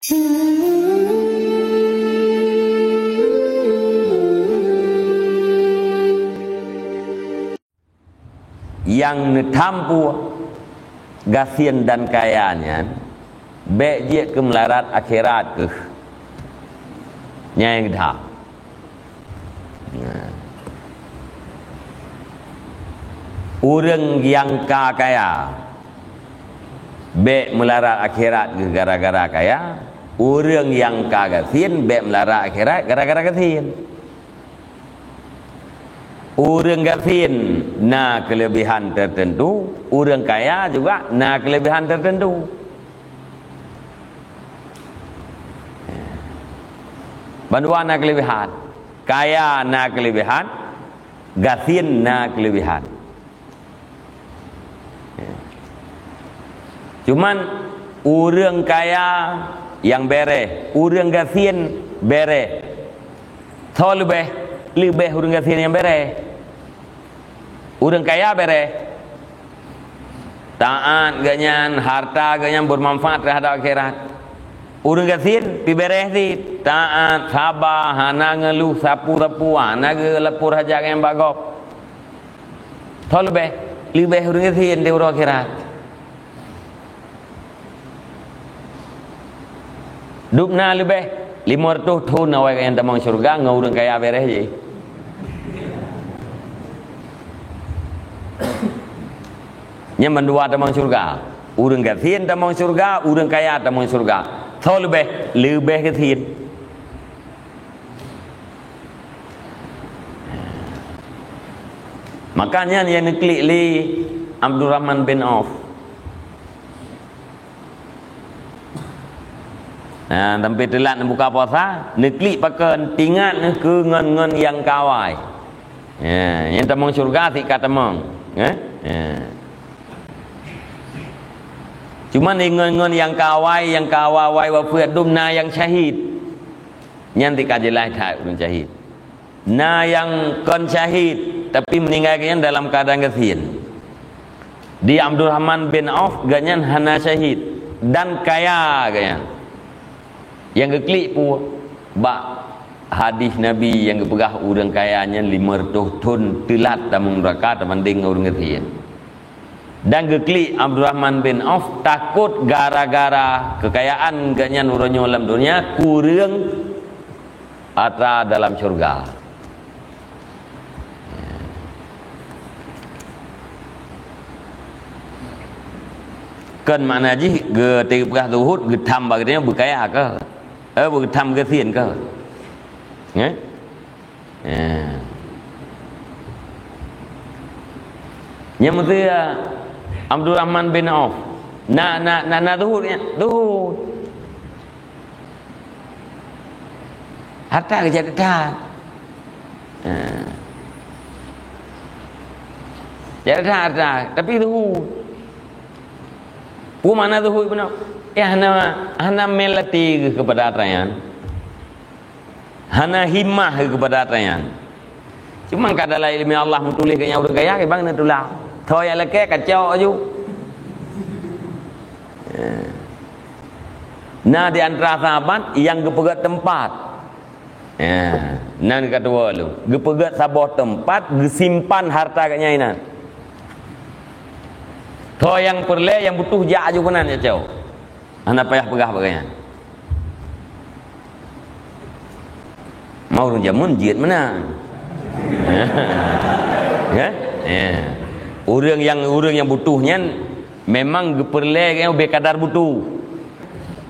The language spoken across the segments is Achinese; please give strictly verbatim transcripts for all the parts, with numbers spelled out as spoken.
Nyang neutampu gasien dan kaya nyan, bék jeuet keu meularat akhirat keuh. Nyang that. Nah. Ureuëng nyang ka kaya, bék meularat akhirat keuh gara-gara kaya. Ureuëng nyang ka gasien, bék meularat akhirat gara-gara gasien. Ureuëng gasien na keulebihan teuteuntu, ureuëng kaya juga na keulebihan teuteuntu. Bandua na keulebihan. Kaya na keulebihan, gasien na keulebihan. Cuman, ureuëng kaya nyang béréh, ureuëng gasien béréh. Tho leubeh, leubeh ureuëng gasien nyang béréh. Ureuëng kaya béréh. Taát geuhnyan, harta geuhnyan beumanfaat teuhadap akhirat. Ureuëng gasien pih béréh cit, taát, saba, hana ngeuluh sapeue-sapeue, hana geulapor hajat nyang bak gob. Tho leubeh, leubeh ureuëng gasien di uroe akhirat. Dubna leubeh limong reutôh thon awai nyang tamong syeuruga ngon ureuëng kaya béréh jih. Nyan bandua tamong syeuruga. Ureuëng gasien tamong syeuruga, ureuëng kaya tamong syeuruga. Tho leubeh, leubeh gasien. Makanya nyang neuklik lé Abdurrahman bin Auf. Nah, sampai teulat neubuka puasa, neuklik pakon, teuingat neuh keu ngon-ngon nyang ka awai. Ya, nyang tamong syeuruga sit ka tamong. Ya? Ya. Cuman ngon-ngon nyang ka awai, nyang ka awai-awai wafeuet dum na nyang syahid. Nyan sit ka jeulaih that ureuëng syahid. Na nyang kon syahid, tapi meuninggai geuhnyan dalam keuadaan gasien. Di Abdurrahman bin Auf geuhnyan hana syahid dan kaya geuhnyan. Nyang geuklik peue? Bak hadis Nabi nyang geupeugah ureuëng kaya nyan limong reutôh thon teulat tamong nuraka teubandéng ngon ureuëng gasien. Dan geuklik Abdurrahman bin Auf takot gara-gara keukayaan geuhnyan uroe nyoe lam donya kureueng atra dalam syeuruga. Kon makna jih geupeugah zuhud geutham bak geutanyoe beukaya keu? Eh, geutham gasien keu? Eh? Eh. Nyang meuteue Abdurrahman bin Auf. Na, na, na, na zuhud nyan, zuhud. Harta geucok that. Eh. Cok that harta, tapi zuhud. Peue makna zuhud beuna? Ya, hana, hana meuhati keupada atra nyan. Hana himmah keupada atra nyan. Cuma ka dalam ileumèe Allah meutuléh keu nyang ureueng kaya, kiban neutulak. Tho nyang lakèe ka cok aju. Ya. Na di antara sahabat nyang geupeugèt teumpat. Ya, nan ka tuwo lom. Geupeugèt saboh teumpat, geusimpan harta geuh nyan inan. Tho nyang peureulèe, nyang butuh jak aju keunan jak cok. Hana payah peugah bak geuh nyan. Ma ureueng jameun jeuet meunan. Ya? Ya. Ureueng nyang, ureueng nyang butuh nyan memang geupeureulèe geuh nyan ubé kadar butuh.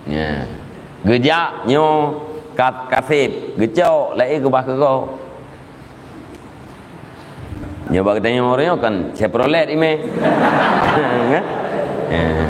Ya. Geujak nyoe ka-, kaseb, geucok, laén keubah keu gob. Nyoe bak geutanyoe ureueng nyoe kan Chevrolet imè. Kan? Eh,